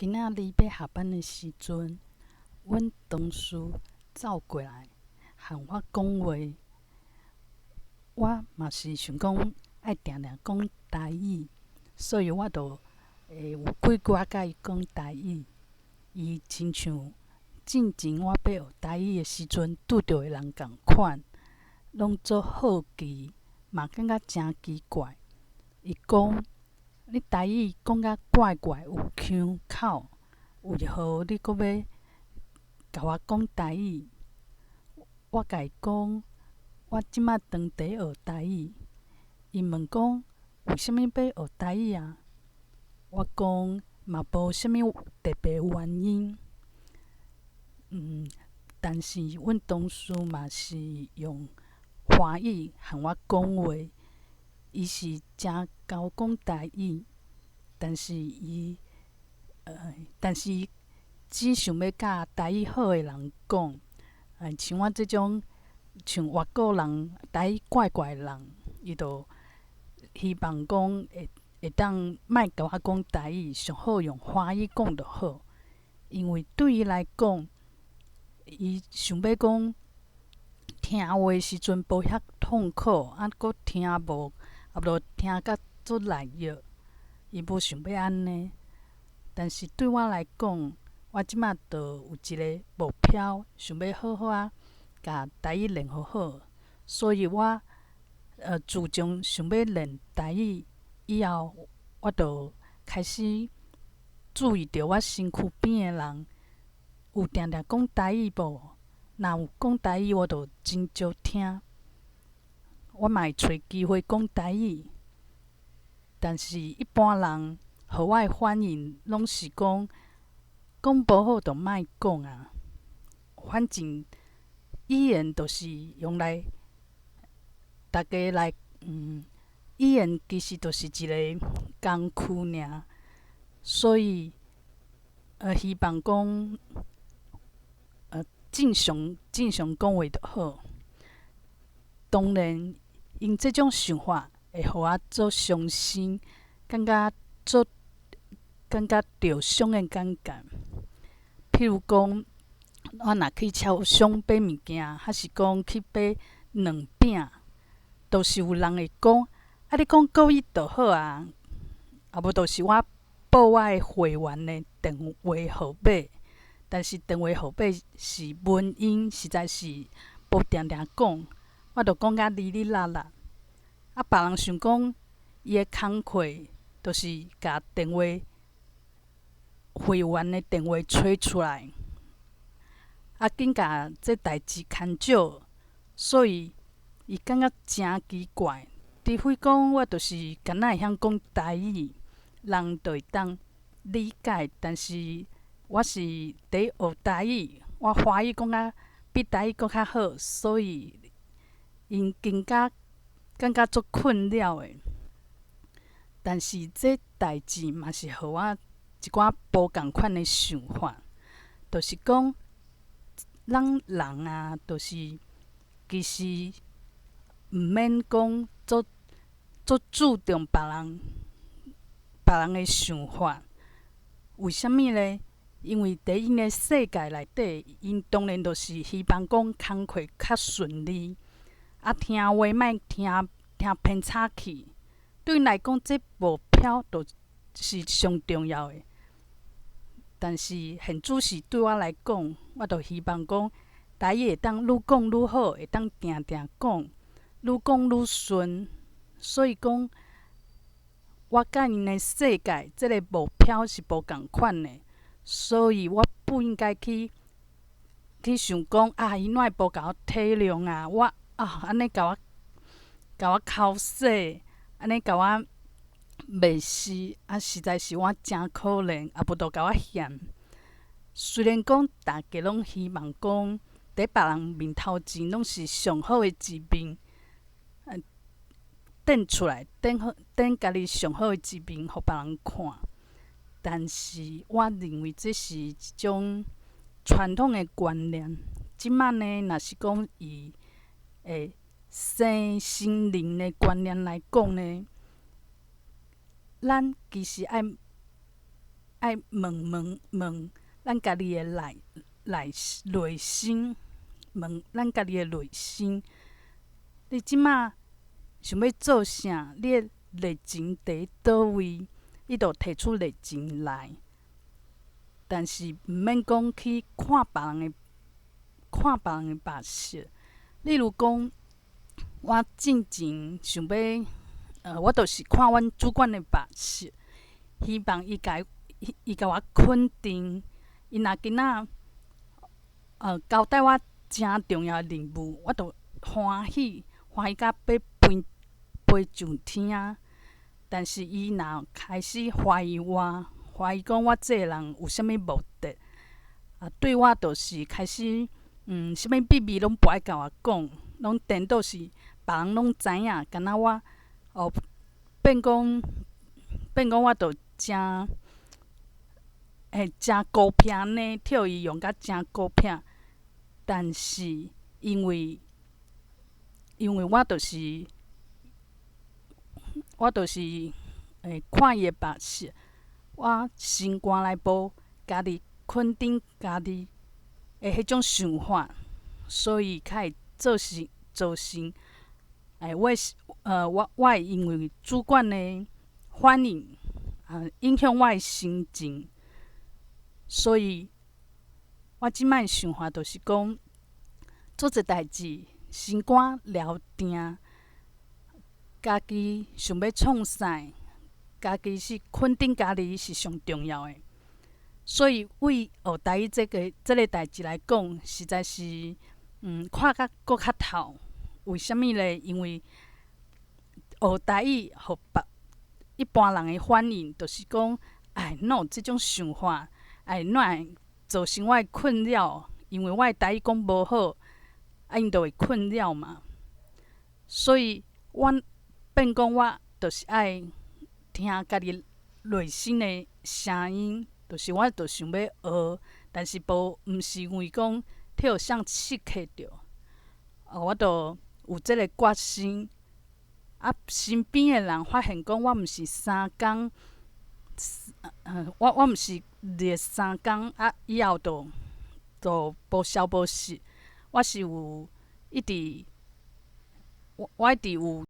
今仔日欲下班的時陣，阮同事走過來和我講話，我嘛是想講愛定定講台語，所以我就會有幾句仔佮伊講台語。伊親像進前我欲學台語的時陣拄著的人仝款，攏足好奇，嘛感覺誠奇怪。伊講：你台語講甲怪怪有腔口，為何你閣欲共我講台語？我共伊講，我這馬當佇學台語。伊問講：為啥物欲學台語啊？我講嘛無啥物特別原因。但是阮同事嘛是用華語和我講話。伊是誠𠢕講台語，但是伊只想欲佮台語好的人講。像我這種像外國人台語怪怪的人，伊就希望講會當莫共我講台語，上好用華語講就好。因為對伊來講，伊想欲講聽話的時陣無遐痛苦，啊，閣聽無，啊無聽甲足內藥，伊無想欲按呢。但是對我來講，我這馬就有一个目標，想欲好好仔共台語練予好，所以我自從想欲練台語以後，我就開始注意著我身軀邊的人有定定講台語無？若有講台語，我就真少聽。我嘛會揣機會講台語，但是一般人予我的反應攏是講，講無好就莫講啊。反正語言就是用來逐家來，語言其實就是一个工具爾，所以希望講正常正常講話就好。當然，𪜶這種想法會予我足傷心，感覺足感覺著傷的感覺。譬如講，我若去超商買物件，還是講去買卵餅，都是有人會講：啊，你講國語就好啊，啊無就是我報我的會員的電話號碼，但是電話號碼是文音，實在是無定定講，我就講甲哩哩啦啦。啊，別人想講伊的工課，就是共電話會員的電話揣出來，啊，緊共這代誌牽少，所以伊感覺誠奇怪。除非講我就是敢若會曉講台語，人就會當理解。但是我是佇學台語，我華語講甲比台語閣較好，所以𪜶更加感覺足困擾的。但是這代誌嘛是予我一寡無仝款的想法，就是講，咱人啊，就是其實毋免講足足注重別人的想法。為啥物呢？因為佇𪜶的世界內底，𪜶當然就是希望講工課較順利，啊，聽話莫聽聽偏差去。對𪜶來講，這目標就是上重要的。但是現主時對我來講，我就希望講台語會當愈講愈好，會當定定講，愈講愈順。所以講，我佮𪜶的世界這个目標是無仝款的，所以我不應該去想講啊，伊哪會無共我體諒啊？我啊，按呢共我剾洗，按呢共我蔑視，啊，實在是我誠可憐，啊無就共我嫌。雖然講逐家攏希望講，佇別人面頭前攏是上好的一面，展出來，展好，展家己上好的一面，予別人看。但是我認為這是一種傳統的觀念。這馬呢，若是講以身心靈的觀念來講呢，咱其實愛愛問問問咱家己的內心，問咱家己的內心。你這馬想欲做啥？你的熱情佇佗位？你就提出熱情來。但是毋免講去看別人的目色。例如講，我進前想欲，我就是看阮主管的目色，希望伊共我肯定。伊若今仔交代我誠重要的任務，我就歡喜，歡喜甲欲飛上天啊！但是伊若開始懷疑我，懷疑講我這个人有啥物目的，啊，對我就是開始，啥物秘密攏無愛共我講，攏顛倒是別人攏知影，敢若我哦變講我就誠嘿誠孤僻呢，替伊用甲誠孤僻。但是因為我就是看伊的目色，我心肝內無家己肯定家己的彼種想法，所以較會造成我會因為主管的反應啊，影響我的心情，所以我這擺的想法就是講，做一代誌，心肝寮定，家己想欲創啥，家己是肯定家己是上重要的。所以為學台語這個代誌來講，實在是看甲閣較透。為啥物咧？因為學台語，予別一般人的反應，就是講，哎，哪有這種想法？哎，哪會造成我的困擾？因為我的台語講無好，啊，𪜶就會困擾嘛。所以，阮變講我就是愛聽家己內心的聲音，就是我就想欲學，但是無毋是因為講予誰刺激著，我就有這个決心。啊，身邊的人發現講我毋是三工，我毋是練三工啊，以後就無消無息。我是有一直，我一直有。